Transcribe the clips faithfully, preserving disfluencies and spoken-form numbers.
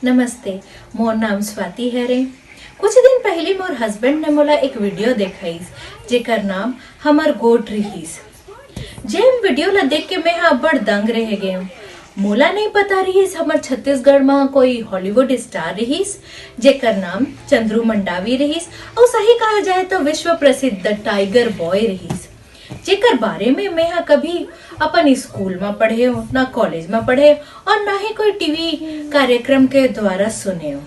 नमस्ते, मोर नाम स्वाति हरे। कुछ दिन पहिली मोर हस्बैंड ने मोला एक वीडियो देखाइस, जेकर नाम हमर गोठ रिहिस। जेन वीडियो ला देख के मैं हा अब्बड़ दंग रह गेंव। मोला नइ पता रिहिस हमर छत्तीसगढ़ म कोई हॉलीवुड स्टार रिहिस, जेकर नाम चंद्रू मंडावी रिहिस, अउ सही कहा जाए तो विश्व प्रसिद्ध टाइगर बॉय रिहिस, जेकर बारे में मैं हा कभी अपन स्कूल म पढ़े हो, ना कॉलेज म पढ़े, और ना ही कोई टीवी कार्यक्रम के द्वारा सुने हो।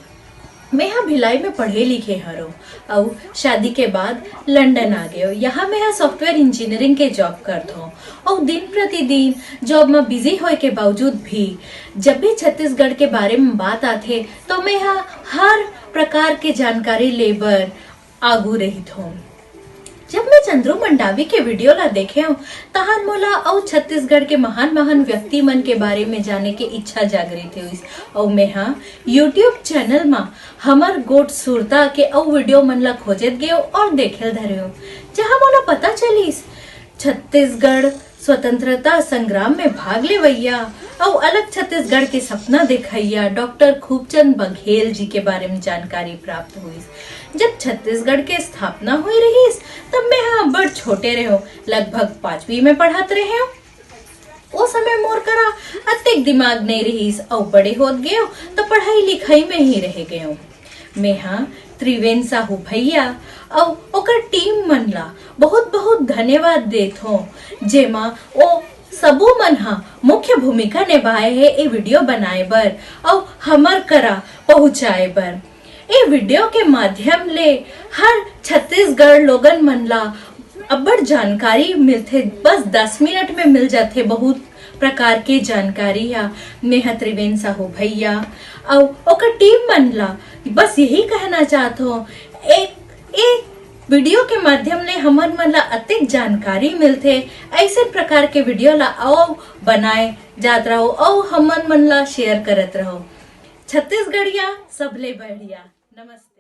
मैं हा भिलाई में पढ़े लिखे हरो, अउ शादी के बाद लंदन आ गयो। यहाँ मैं हा सॉफ्टवेयर इंजीनियरिंग के जॉब करत हूँ, अउ दिन प्रतिदिन जॉब में बिजी होए के बावजूद भी जब भी छत्तीसगढ़ के बारे में बात आथे, तो मैं हा हर प्रकार के जानकारी लेबर आगू रहित हूँ। जब मैं चंद्रू मंडावी के वीडियो ला देखे हूँ, तहान मोला अउ छत्तीसगढ़ के महान महान व्यक्ति मन के बारे में जाने के इच्छा जागृत होइस। अउ मैं हा YouTube चैनल मा हमर गोठ सुरता के अउ वीडियो मन ला खोजत गेव और देखे ल धरे हूँ, जहाँ मोला पता चलिस छत्तीसगढ़ स्वतंत्रता संग्राम में भाग लेवइया अउ अलग छत्तीसगढ़ के सपना देखइया डॉक्टर खूबचंद बघेल जी के बारे में जानकारी प्राप्त हुई। जब छत्तीसगढ़ के स्थापना हुई रहिस, तब मैं हा बड़ छोटे रहे, लगभग पांचवी में पढ़त रहे। ओ समय मोर करा अतेक दिमाग नइ रहिस, अउ बड़े होत गेव तो पढ़ाई लिखाई में ही रह गेव। मैं हा त्रिवेन साहू भैया अउ ओकर टीम मन ला बहुत बहुत धन्यवाद देत हों, जेमा ओ सबो मन हा मुख्य भूमिका निभाए हे ए वीडियो बनाए बर अउ हमर करा पहुँचाए बर। ए वीडियो के माध्यम ले हर छत्तीसगढ़ लोगन मन ला अब्बड़ जानकारी मिलथे, बस दस मिनट में मिल जाथे बहुत प्रकार के जानकारी हा। मैं हा त्रिवेन साहू भैया अउ ओकर टीम मन ला बस यही कहना चाहत हों, एक एक वीडियो के माध्यम ले हमन मन ला अतेक जानकारी मिलथे। ऐसे प्रकार के वीडियो ला अउ बनाए जात रहो अउ हमन मन ला शेयर करत रहो। छत्तीसगढ़िया सबले बढ़िया। नमस्ते।